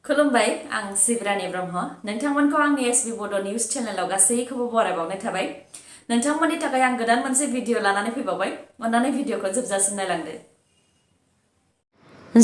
खुलुमबाय आं सिब्रानि ब्रह्म नोंथांमोनखौ आंनि sbbodonews चेनेलाव गासैखौबो बरायबावनाय थाबाय। नोंथांमोननि थाखाय आं गोदान मोनसे भिडिअ लानानै फैबावबाय। अन्नानै भिडिअखौ जोबजासिम नायलांदो।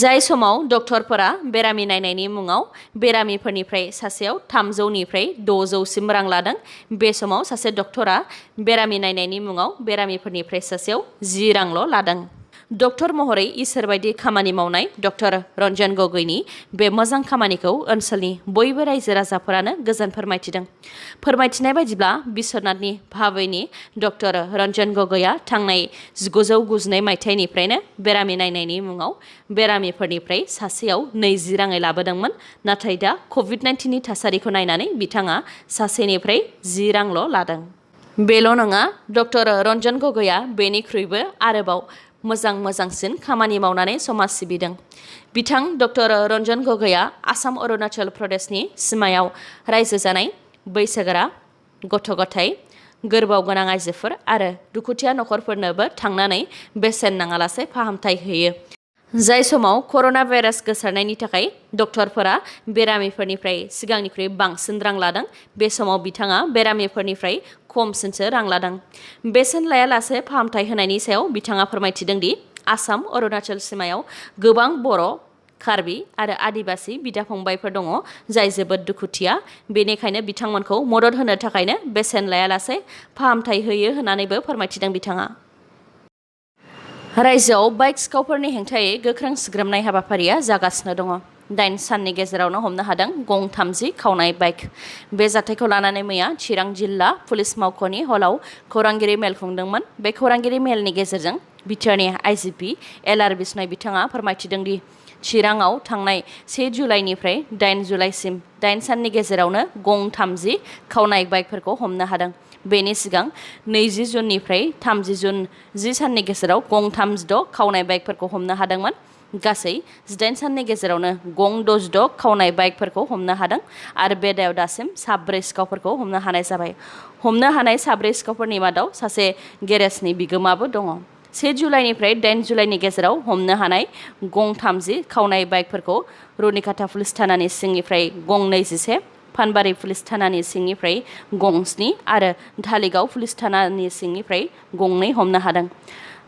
जाय समाव डक्टरफोरा बेरामि नायनायनि मुङाव बेरामिफोरनिफ्राय सासेयाव 300 निफ्राय 600 सिम रां लादों, बे समाव सासे डक्टरा बेरामि नायनायनि मुङाव बेरामिफोरनिफ्राय सासेयाव 10 रांल' लादों। डक्टर महरै इसोर बायदि खामानि मावनाय डक्टर रन्जन गगैनि बे मोजां खामानिखौ ओनसोलनि बयबो रायजो राजाफोरानो गोजोन फोरमायथिदों। फोरमायथिनाय बायदिब्ला बिश्वनाथनि भाबैनि डक्टर रन्जन गगैया थांनाय 1992 मायथाइनिफ्रायनो बेरामि नायनायनि मुङाव बेरामिफोरनिफ्राय सासेयाव 20 राङै लाबोदोंमोन, नाथाय दा कभिड-19 नि थासारिखौ नायनानै बिथाङा सासेनिफ्राय 10 रांल' लादों। बेल' नङा, डक्टर रन्जन गगैया बेनिख्रुइबो आरोबाव मोजांसिन खामानि मावनानै समाज सिबिदों। बिथां डक्टर रन्जन गगैया आसाम अरुणाचल प्रदेशनि सिमायाव रायजो जानाय बैसोगोरा गथ' गथाय, गोरबोआव गोनां आइजोफोर आरो दुखुथिया नखरफोरनोबो थांनानै बेसेन नाङालासे फाहामथाय होयो। जाय समाव कर'ना भाइरास गोसारनायनि थाखाय डक्टरफोरा बेरामिफोरनिफ्राय सिगांनिख्रुइ बांसिन रां लादों, बे समाव बिथाङा बेरामिफोरनिफ्राय खमसिनसो रां लादों। बेसेन लायालासे फाहामथाय होनायनि सायाव बिथाङा फोरमायथिदों दि आसाम अरुणाचल सिमायाव गोबां बर', कार्बि आरो आदिबासि बिदा फंबायफोर दङ जाय जोबोद दुखुथिया, बेनिखायनो बिथांमोनखौ मदद होनो थाखायनो बेसेन लायालासे फाहामथाय होयो होननानैबो फोरमायथिदों बिथाङा। रायजोआव बाइक सिखावफोरनि हेंथायै गोख्रों सिग्रोमनाय हाबाफारिया जागासिनो दङ। 9 साननि गेजेरावनो हमनो हादों गं 30 खावनाय बाइक। बे जाथायखौ लानानै मैया चिरां जिल्ला पुलिस मावख'नि हलाव खौरांगिरि मेल खुंदोंमोन। बे खौरांगिरि मेलनि गेजेरजों बिटिआरनि आइजिपि एल.आर. बिश्नय बिथाङा फोरमायथिदों दि चिराङाव थांनाय 1 जुलाइनिफ्राय 8 जुलाइसिम 8 साननि गेजेरावनो गं 30 खावनाय बाइकफोरखौ हमनो हादों। बेनि सिगां 20 जुननिफ्राय 30 जुन 10 साननि गेजेराव गं 36 खावनाय बाइकफोरखौ हमनो हादोंमोन। गासै 18 साननि गेजेरावनो गं 66 खावनाय बाइकफोरखौ हमनो हादों आरो बे दायाव दासिम 4 सिखावफोरखौ हमनो हानाय जाबाय। हमनो हानाय 4 सिखावफोरनि मादाव सासे गेरेजनि बिगोमाबो दङ। 1 जुलाइनिफ्राय 8 जुलाइनि गेजेराव हमनो हानाय गं 30 खावनाय बाइकफोरखौ रुनिकाटा पुलिस थानानि सिंनिफ्राय गं 21, फानबारि पुलिस थानानि सिंनिफ्राय गं 7 आरो धालिगाव पुलिस थानानि सिंनिफ्राय गं 2 हमनो हादों।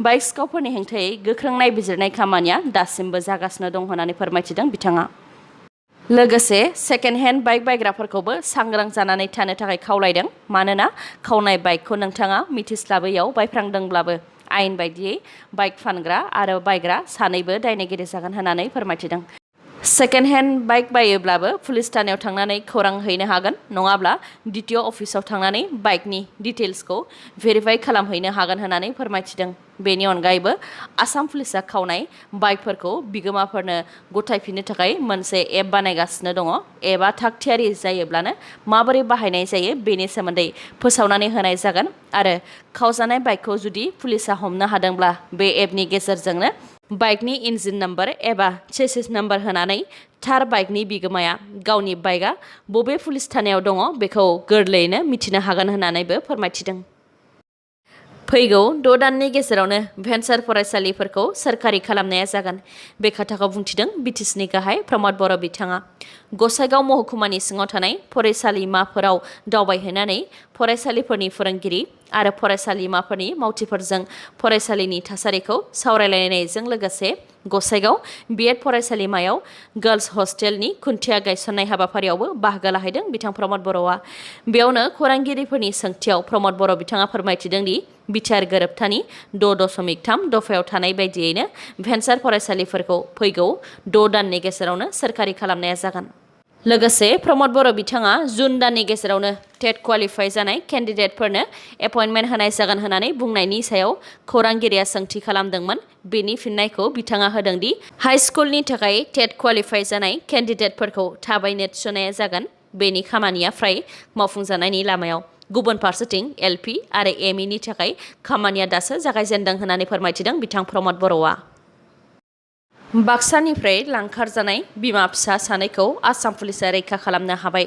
बाइक सिखावफोरनि हेंथायै गोख्रों नायबिजिरनाय खामानिया दासिमबो जागासिनो दं होननानै फोरमायथिदों बिथाङा। लोगोसे सेकेन्ड हेन्ड बाइक बायग्राफोरखौबो सांग्रां जानानै थानो थाखाय खावलायदों, मानोना खावनाय बाइकखौ नोंथाङा मिथिस्लाबैयाव बायफ्लांदोंब्लाबो आयेन बायदियै बाइक फानग्रा आरो बायग्रा सानैबो दायनिगिरि जागोन होननानै फोरमायथिदों। सेकेन्ड हेन्ड बाइक बायोब्लाबो पुलिस थानायाव थांनानै खौरां हैनो हागोन, नङाब्ला डिटिअ अफिसाव थांनानै बाइकनि डिटेल्सखौ भेरिफाइ खालामहैनो हागोन होननानै फोरमायथिदों। बेनि अनगायैबो आसाम पुलिसआ खावनाय बाइकफोरखौ बिगोमाफोरनो गथायफिननो थाखाय मोनसे एप बानायगासिनो दङ। एपआ थाग थियारि जायोब्लानो माबोरै बाहायनाय जायो बेनि सोमोन्दै फोसावनानै होनाय जागोन आरो खावजानाय बाइकखौ जुदि पुलिसआ हमनो हादोंब्ला बे एपनि गेजेरजोंनो बाइकनि इन्जिन नाम्बार एबा चेसिस नाम्बार होनानै थार बाइकनि बिगोमाया गावनि बाइकआ बबे पुलिस थानायाव दङ बेखौ गोरलैयैनो मिथिनो हागोन होननानैबो फोरमायथिदों। फैगौ 6 दाननि गेजेरावनो भेन्सार फरायसालिफोरखौ सोरखारि खालामनाया जागोन, बे खोथाखौ बुंथिदों बिटिसिनि गाहाय प्रमद बर' बिथाङा। गसाइगाव महकुमानि सिङाव थानाय फरायसालिमाफोराव दावबायहैनानै फरायसालिफोरनि फोरोंगिरि आरो फरायसालिमाफोरनि मावथिफोरजों फरायसालिनि थासारिखौ सावरायलायनायजों लोगोसे गसाइगाव बिएड फरायसालिमायाव गार्लस हस्टेलनि खुन्थिया गायसननाय हाबाफारियावबो बाहागो लाहैदों बिथां प्रमद बर'आ। बेयावनो खौरांगिरिफोरनि सोंथियाव प्रमद बर' बिथाङा फोरमायथिदों दि बिटिआर गोरोबथानि 6.3 दफायाव थानाय बायदियैनो भेन्सार फरायसालिफोरखौ फैगौ 6 दाननि गेजेरावनो सोरखारि खालामनाया जागोन। लोगोसे प्रमद बर' बिथाङा जुन दाननि गेजेरावनो टेट क्वालिफाइ जानाय केन्डिडेटफोरनो एपइन्टमेन्ट होनाय जागोन होननानै बुंनायनि सायाव खौरांगिरिया सोंथि खालामदोंमोन। बेनि फिननायखौ बिथाङा होदों दि हाइ स्कुलनि थाखाय टेट क्वालिफाइ जानाय केन्डिडेटफोरखौ थाबैनो थिसननाया जागोन। बेनि खामानिया फ्राय मावफुंजानायनि लामायाव। गुबुन फारसेथिं एलपि आरो एमइनि थाखाय खामानिया दासो जागायजेनदों होननानै फोरमायथिदों बिथां प्रमद बर'आ। बाक्सानिफ्राय लांखारजानाय बिमा फिसा सानैखौ आसाम पुलिसआ रैखा खालामनो हाबाय।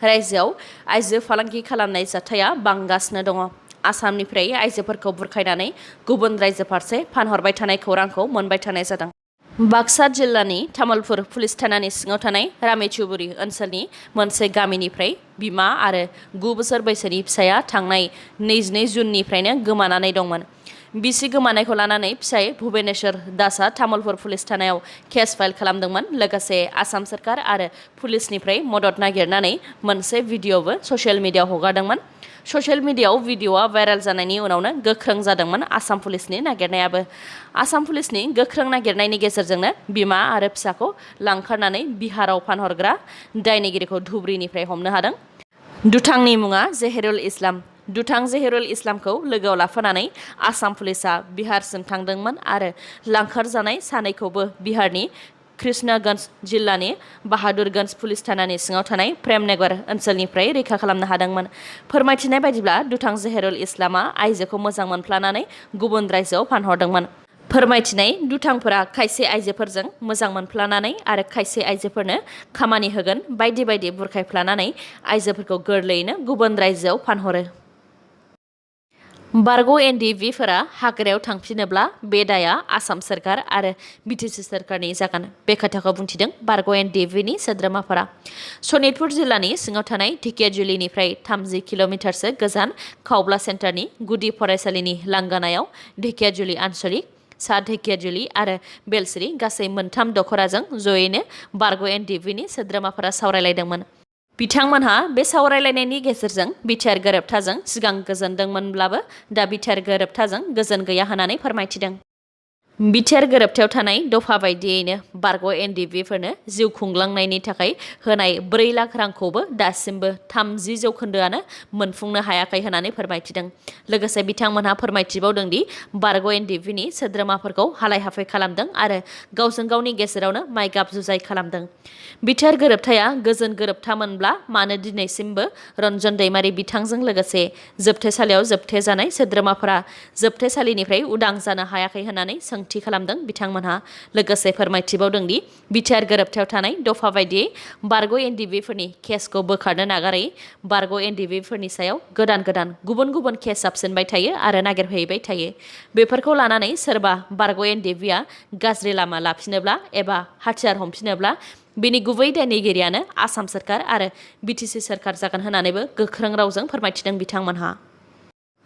रायजोआव आइजो फालांगि खालामनाय जाथाया बांगासिनो दङ। आसामनिफ्राय आइजोफोरखौ बुरखायनानै गुबुन रायजो फारसे फानहरबाय थानाय खौरांखौ मोनबाय थानाय जादों। बाक्सा जिल्लानि तामुलपुर पुलिस थानानि सिङाव थानाय रामेचुबुरि ओनसोलनि मोनसे गामिनिफ्राय बिमा आरो 9 बोसोर बैसोनि फिसाया थांनाय 22 जुननिफ्रायनो गोमानानै दंमोन। बिसि गोमानायखौ लानानै फिसाय भुबनेश्वर दासआ तामुलपुर पुलिस थानायाव केस फाइल खालामदोंमोन। लोगोसे आसाम सरकार आरो पुलिसनिफ्राय मदद नागिरनानै मोनसे भिडिअबो ससियेल मिडियायाव हगारदोंमोन। ससियेल मिडियायाव भिडिअआ भाइरेल जानायनि उनावनो गोख्रों जादोंमोन आसाम पुलिसनि नागिरनायाबो। आसाम पुलिसनि गोख्रों नागिरनायनि गेजेरजोंनो बिमा आरो फिसाखौ लांखारनानै बिहाराव फानहरग्रा दायनिगिरिखौ धुबुरीनिफ्राय हमनो हादों। दुथांनि मुङा जहेरुल इस्लाम। दुथां जहेरुल इस्लामखौ लोगोआव लाफानानै आसाम पुलिसआ बिहारसिम थांदोंमोन आरो लांखारजानाय सानैखौबो बिहारनि कृष्णगंज जिल्लानि बाहादुरगंज पुलिस थानानि सिङाव थानाय प्रेमनगर ओनसोलनिफ्राय रैखा खालामनो हादोंमोन। फोरमायथिनाय बायदिब्ला दुथां जहेरुल इस्लामआ आइजोखौ मोजां मोनफ्लानानै गुबुन रायजोआव फानहरदोंमोन। फोरमायथिनाय दुथांफोरा खायसे आइजोफोरजों मोजां मोनफ्लानानै आरो खायसे आइजोफोरनो खामानि होगोन बायदि बायदि बुरखायफ्लानानै आइजोफोरखौ गोरलैयैनो गुबुन रायजोआव फानहरो। बारग' एनडिएफबिफोरा हाग्रायाव थांफिनोब्ला बे दाया आसाम सरकार आरो बिटिसि सरकारनि जागोन। बे खोथाखौ बुंथिदों बारग' एनडिएफबिनि सोद्रोमाफोरा। सनितपुर जिल्लानि सिङाव थानाय ढेकियाजुलिनिफ्राय 30 किल'मिटारसो गोजान खावब्ला सेन्टारनि गुदि फरायसालिनि लांगोनायाव ढेकियाजुलि आनसलिक, सा ढेकियाजुलि आरो बेलसिरि गासै मोनथाम दखराजों जयैनो बारग' एनडिएफबिनि सोद्रोमाफोरा सावरायलायदोंमोन। बिथांमोनहा बे सावरायलायनायनि गेजेरजों बिटिआर गोरोबथाजों सिगां गोजोनदोंमोनब्लाबो दा बिटिआर गोरोबथाजों गोजोन गैया होननानै फोरमायथिदों। बिटिआर गोरोबथायाव थानाय दफा बायदियैनो बारग' एनडिएफबिफोरनो जिउ खुंलांनायनि थाखाय होनाय 4 लाख रांखौबो दासिमबो 30% मोनफुंनो हायाखै होननानै फोरमायथिदों। लोगोसे बिथांमोनहा फोरमायथिबावदों दि बारग' एनडिएफबिनि सोद्रोमाफोरखौ हालाय-हाफाय खालामदों आरो गावजों गावनि गेजेरावनो माइगाब जुजाय खालामदों। बिटिआर गोरोबथाया गोजोन गोरोबथामोनब्ला मानो दिनैसिमबो रन्जन दैमारि बिथांजों लोगोसे जोबथेसालियाव जोबथेजानाय सोद्रोमाफोरा जोबथेसालिनिफ्राय उदां जानो हायाखै होननानै सोंथि खालामदों बिथांमोनहा। लोगोसे फोरमायथिबावदों दि बिटिआर गोरोबथायाव थानाय दफा बायदियै बारग' एनडिएफबिफोरनि केसखौ बोखारनो नागारै बारग' एनडिएफबिफोरनि सायाव गोदान गुबुन गुबुन केस हाबसिनबाय थायो आरो नागिरहैबाय थायो। बेफोरखौ लानानै सोरबा बारग' एनडिएफबिआ गाज्रि लामा लाफिनोब्ला एबा हाथियार हमफिनोब्ला बिनि गुबै दायनिगिरियानो आसाम सरकार आरो बिटिसि सरकार जागोन होननानैबो गोख्रों रावजों फोरमायथिदों बिथांमोनहा।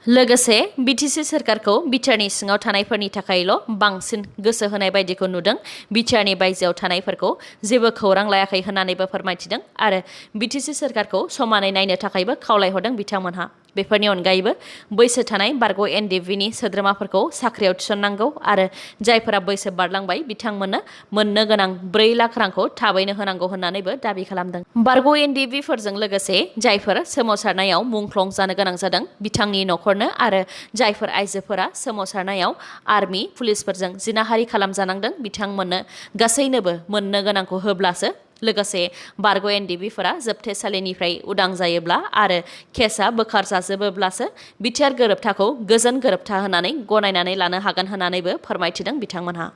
लोगोसे बिटिसि सरकारखौ बिटिआरनि सिङाव थानायफोरनि थाखायल' बांसिन गोसो होनाय बायदिखौ नुदों। बिटिआरनि बायजोआव थानायफोरखौ जेबो खौरां लायाखै होननानैबो फोरमायथिदों आरो बिटिसि सरकारखौ समानै नायनो थाखायबो खावलायहरदों बिथांमोनहा। बेफोरनि अनगायैबो बैसो थानाय बारग' एनडिएफबिनि सोद्रोमाफोरखौ साख्रियाव थिसननांगौ आरो जायफोरा बैसो बारलांबाय बिथांमोननो मोननो गोनां 4 लाख रांखौ थाबैनो होनांगौ होननानैबो दाबि खालामदों। बारग' एनडिएफबिफोरजों लोगोसे जायफोर सोमावसारनायाव मुंख्लं जानो गोनां जादों बिथांनि न'खरनो आरो जायफोर आइजोफोरा सोमावसारनायाव आर्मि पुलिसफोरजों जिनाहारि खालामजानांदों बिथांमोननो गासैनोबो मोननो गोनांखौ होब्लासो लोगोसे बारग' एनडिएफबिफोरा जोबथेसालिनिफ्राय उदां जायोब्ला आरो केसआ बोखारजाजोबोब्लासो बिटिआर गोरोबथाखौ गोजोन गोरोबथा होननानै गनायनानै लानो हागोन होननानैबो फोरमायथिदों बिथांमोनहा।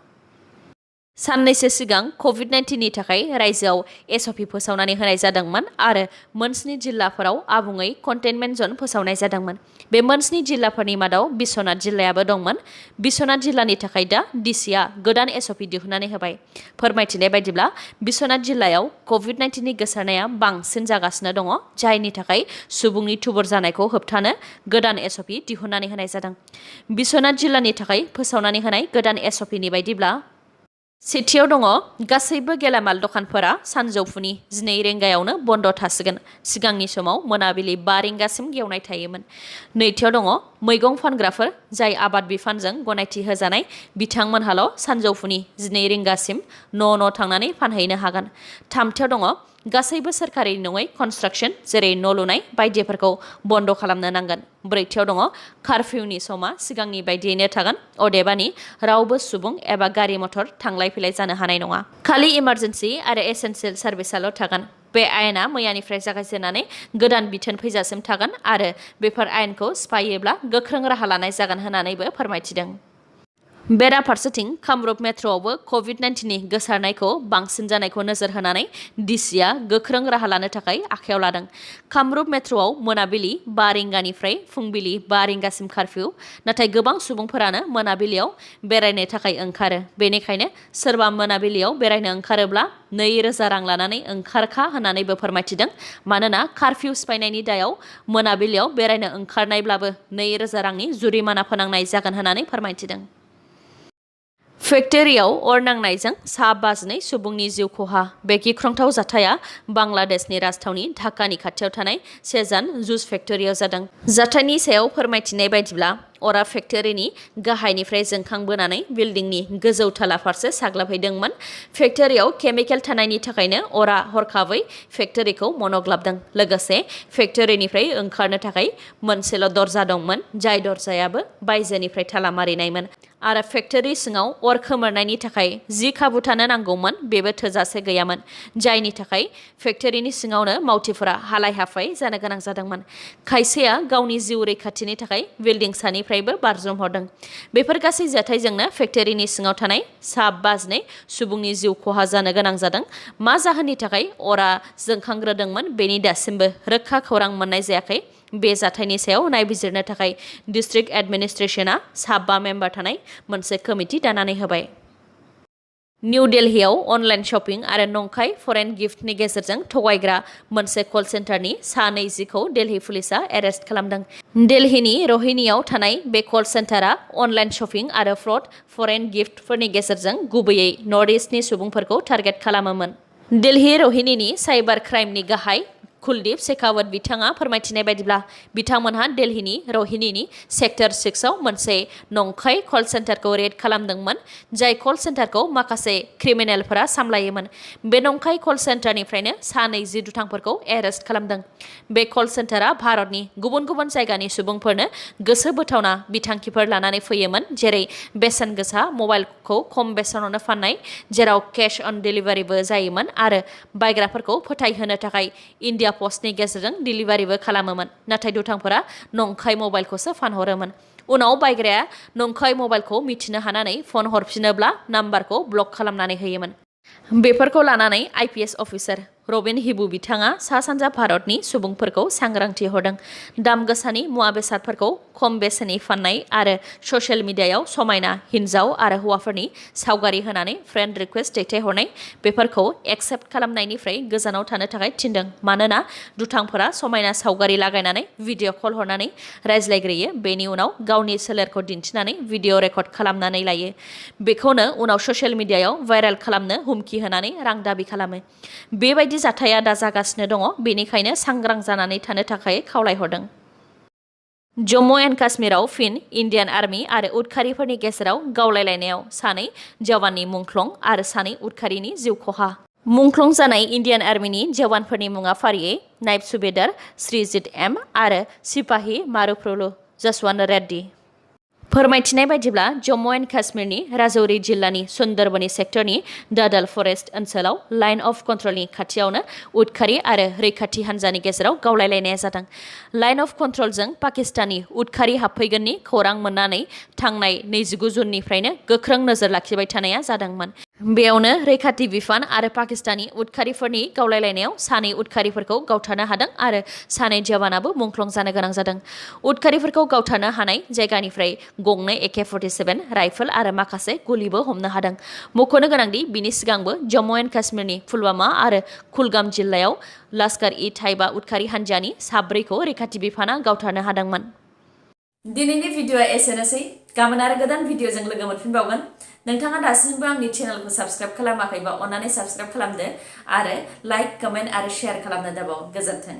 साननैसो सिगां कभिड-19नि थाखाय रायजोआव एसअपि फोसावनानै होनाय जादोंमोन आरो मोन 7 जिल्लाफोराव आबुङै कन्टेनमेन्ट जन फोसावनाय जादोंमोन। बे मोन 7 जिल्लाफोरनि मादाव बिश्वनाथ जिल्लायाबो दंमोन। बिश्वनाथ जिल्लानि थाखाय दा डिसिआ गोदान एसअपि दिहुननानै होबाय। फोरमायथिनाय बायदिब्ला बिश्वनाथ जिल्लायाव कभिड-19नि गोसारनाया बांसिन जागासिनो दङ, जायनि थाखाय सुबुंनि थुबुर जानायखौ होबथानो गोदान एसअपि दिहुननानै होनाय जादों। बिश्वनाथ जिल्लानि थाखाय फोसावनानै होनाय गोदान एसअपिनि बायदिब्ला सेथियाव दङ गासैबो गेलामाल दखानफोरा सानजौफुनि 12 रिंगायावनो बन्द थासिगोन। सिगांनि समाव मोनाबिलि 5 रिंगासिम गेवनाय थायोमोन। नैथियाव दङ मैगं फानग्राफोर जाय आबाद बिफानजों गनायथि होजानाय बिथांमोनहाल' सानजौफुनि 12 रिंगासिम न' थांनानै फानहैनो हागोन। थामथियाव दङ गासैबो सोरखारि नङै कनस्ट्राक्सन जेरै न' लुनाय बायदिफोरखौ बन्द खालामनो नांगोन। ब्रैथियाव दङ कारफिउनि समा सिगांनि बायदियैनो थागोन, अदेबानि रावबो सुबुं एबा गारि मथर थांलाय फैलाय जानो हानाय नङा। खालि इमारजेन्सि आरो एसेन्सियेल सार्भिसाल' थागोन। बे आयेना मैयानिफ्राय जागायजेननानै गोदान बिथोन फैजासिम थागोन आरो बेफोर आयेनखौ सिफायोब्ला गोख्रों राहा लानाय जागोन होननानैबो फोरमायथिदों। बेराफारसेथिं कामरुप मेट्र'आवबो कभिड-19नि गोसारनायखौ बांसिन जानायखौ नोजोर होनानै डिसिआ गोख्रों राहा लानो थाखाय आखायाव लादों। कामरुप मेट्र'आव मोनाबिलि 5 रिंगानिफ्राय फुंबिलि 5 रिंगासिम कारफिउ, नाथाय गोबां सुबुंफोरानो मोनाबिलियाव बेरायनो थाखाय ओंखारो। बेनिखायनो सोरबा मोनाबिलियाव बेरायनो ओंखारोब्ला 2,000 रां लानानै ओंखारखा होननानैबो फोरमायथिदों। मानोना कारफिउ सिफायनायनि दायाव मोनाबिलियाव बेरायनो ओंखारनायब्लाबो 2,000 रांनि जुरिमाना फोनांनाय जागोन होननानै फोरमायथिदों। फेक्टरियाव अर नांनायजों सा 52 सुबुंनि जिउ खहा। बे गिख्रंथाव जाथाया बांलादेशनि राजथावनि ढाकानि खाथियाव थानाय सेजान जुस फेक्टरियाव जादों। जाथायनि सायाव फोरमायथिनाय बायदिब्ला अरा फेक्टरिनि गाहायनिफ्राय जोंखांबोनानै बिल्डिंनि गोजौ थाला फारसे साग्लोबहैदोंमोन। फेक्टरियाव केमिकेल थानायनि थाखायनो अरा हरखाबै फेक्टरिखौ मन'ग्लाबदों। लोगोसे फेक्टरिनिफ्राय ओंखारनो थाखाय मोनसेल' दरजा दंमोन, जाय दरजायाबो बायजोनिफ्राय ताला मारिनायमोन। आरो फेक्टरि सिङाव अर खोमोरनायनि थाखाय जि खाबु थानो नांगौमोन बेबो थोजासे गैयामोन, जायनि थाखाय फेक्टरिनि सिङावनो मावथिफोरा हालाय-हाफाय जानो गोनां जादोंमोन। खायसेया गावनि जिउ रैखाथिनि थाखाय बिल्डिं सानिफ्रायबो बारजुमहरदों। बेफोर गासै जाथायजोंनो फेक्टरिनि सिङाव थानाय सा 52 सुबुंनि जिउ खहा जानो गोनां जादों। मा जाहोननि थाखाय अरा जोंखांग्रोदोंमोन बेनि दासिमबो रोखा खौरां मोननाय जायाखै। बे जाथायनि सायाव नायबिजिरनो थाखाय डिस्ट्रिक्ट एडमिनिस्ट्रेशना 5 मेम्बार थानाय मोनसे कमिटि दानानै होबाय। निउ दिल्लीआव अनलाइन शपिं आरो नंखाय फरेन गिफ्टनि गेजेरजों थगायग्रा मोनसे कल सेन्टारनि सा 20 खौ दिल्ली पुलिसआ एरेस्ट खालामदों। दिल्लीनि रहिनीआव थानाय बे कल सेन्टारा अनलाइन शपिं आरो फ्रड फरेन गिफ्टफोरनि गेजेरजों गुबैयै नर्थ ईस्टनि सुबुंफोरखौ टारगेट खालामोमोन। दिल्ली रहिनीनि साइबार क्राइमनि गाहाय कुलदीप शेखावत बिथाङा फोरमायथिनाय बायदिब्ला बिथांमोनहा दिल्लीनि रहिनीनि सेक्टर 6 आव मोनसे नंखाय कल सेन्टारखौ रेड खालामदोंमोन, जाय कल सेन्टारखौ माखासे क्रिमिनेलफोरा सामलायोमोन। बे नंखाय कल सेन्टारनिफ्रायनो सा 20 दुथांफोरखौ एरेस्ट खालामदों। बे कल सेन्टारा भारतनि गुबुन गुबुन जायगानि सुबुंफोरनो गोसो बोथावना बिथांखिफोर लानानै फैयोमोन, जेरै बेसेन गोसा मबाइलखौ खम बेसेनावनो फाननाय, जेराव कैश अन डिलिभारिबो जायोमोन, आरो बायग्राफोरखौ फोथायहोनो थाखाय इन्डिया पस्टनि गेजेरजों डिलिभारिबो खालामोमोन। नाथाय दुथांफोरा नंखाय मबाइलखौसो फानहरोमोन। उनाव बायग्राया नंखाय मबाइलखौ मिथिनो हानानै फन हरफिनोब्ला नाम्बारखौ ब्लक खालामनानै होयोमोन। बेफोरखौ लानानै आईपीएस अफिसार रबिन हिबु बिथाङा सा-सानजा भारतनि सुबुंफोरखौ सांग्रांथि हरदों। दाम गोसानि मुवा बेसादफोरखौ खम बेसेननि फाननाय आरो ससियेल मिडियायाव समायना हिन्जाव आरो हौवाफोरनि सावगारि होनानै फ्रेन्ड रिक्वेस्ट दैथायहरनाय, बेफोरखौ एक्सेप्ट खालामनायनिफ्राय गोजानाव थानो थाखाय थिनदों। मानोना दुथांफोरा समायना सावगारि लागायनानै भिडिअ कल हरनानै रायज्लायग्रोयो, बेनि उनाव गावनि सोलेरखौ दिन्थिनानै भिडिअ रेकर्ड खालामनानै लायो। बेखौनो उनाव ससियेल मिडियायाव भाइरेल खालामनो हुमखि होनानै रां दाबि खालामो। बेबायदि जाथाया दा जागासिनो दङ, बेनिखायनो सांग्रां जानानै थानो थाखाय खावलायहरदों। जम्मु एन्ड काश्मीराव फिन इन्डियान आर्मी आरो उदखारिफोरनि गेजेराव गावलायलायनायाव 2 जवाननि मुंख्लं आरो 2 उदखारिनि जिउ खहा। मुंख्लं जानाय इन्डियान आर्मीनि जवानफोरनि मुङा फारियै नायब सुबेदार श्रीजित एम आरो सिपाही मारुप्रलु जसवन्त रेड्डी। फोरमायथिनाय बायदिब्ला जम्मु एन्ड काश्मीरनि राजौरी जिल्लानि सुन्दरबनी सेक्टरनि दादल फरेस्ट ओनसोलाव लाइन अफ कन्ट्रलनि खाथियावनो उदखारि आरो रैखाथि हान्जानि गेजेराव गावलायलायनाया जादों। लाइन अफ कन्ट्रलजों पाकिस्तानी उदखारि हाबफैगोननि खौरां मोननानै थांनाय 29 जुननिफ्रायनो गोख्रों नोजोर लाखिबाय थानाया जादोंमोन। बेयावनो रैखाथि बिफान आरो पाकिस्तानी उदखारिफोरनि गावलायलायनायाव 2 उदखारिफोरखौ गावथारनो हादों आरो 2 जवानाबो मुंख्लं जानो गोनां जादों। उदखारिफोरखौ गावथारनो हानाय जायगानिफ्राय 2 AK-47 राइफल आरो माखासे गुलिबो हमनो हादों। मख'नो गोनांदि बिनि सिगांबो जम्मु एन्ड काश्मीरनि पुलवामा आरो कुलगाम जिल्लायाव लश्कर-इ-तैयबा उदखारि हान्जानि 4 खौ रैखाथि बिफाना गावथारनो हादोंमोन। दिनैनि भिडिअआ एसेनोसै। गाबोन आरो गोदान भिडिअजों लोगो मोनफिनबावगोन। नोंथाङा दासिमबो आंनि चेनेलखौ साबस्क्राइब खालामाखैबा अन्नानै साबस्क्राइब खालामदो आरो लाइक, कमेन्ट आरो शेयार खालामनो दाबाव। गोजोन्थों।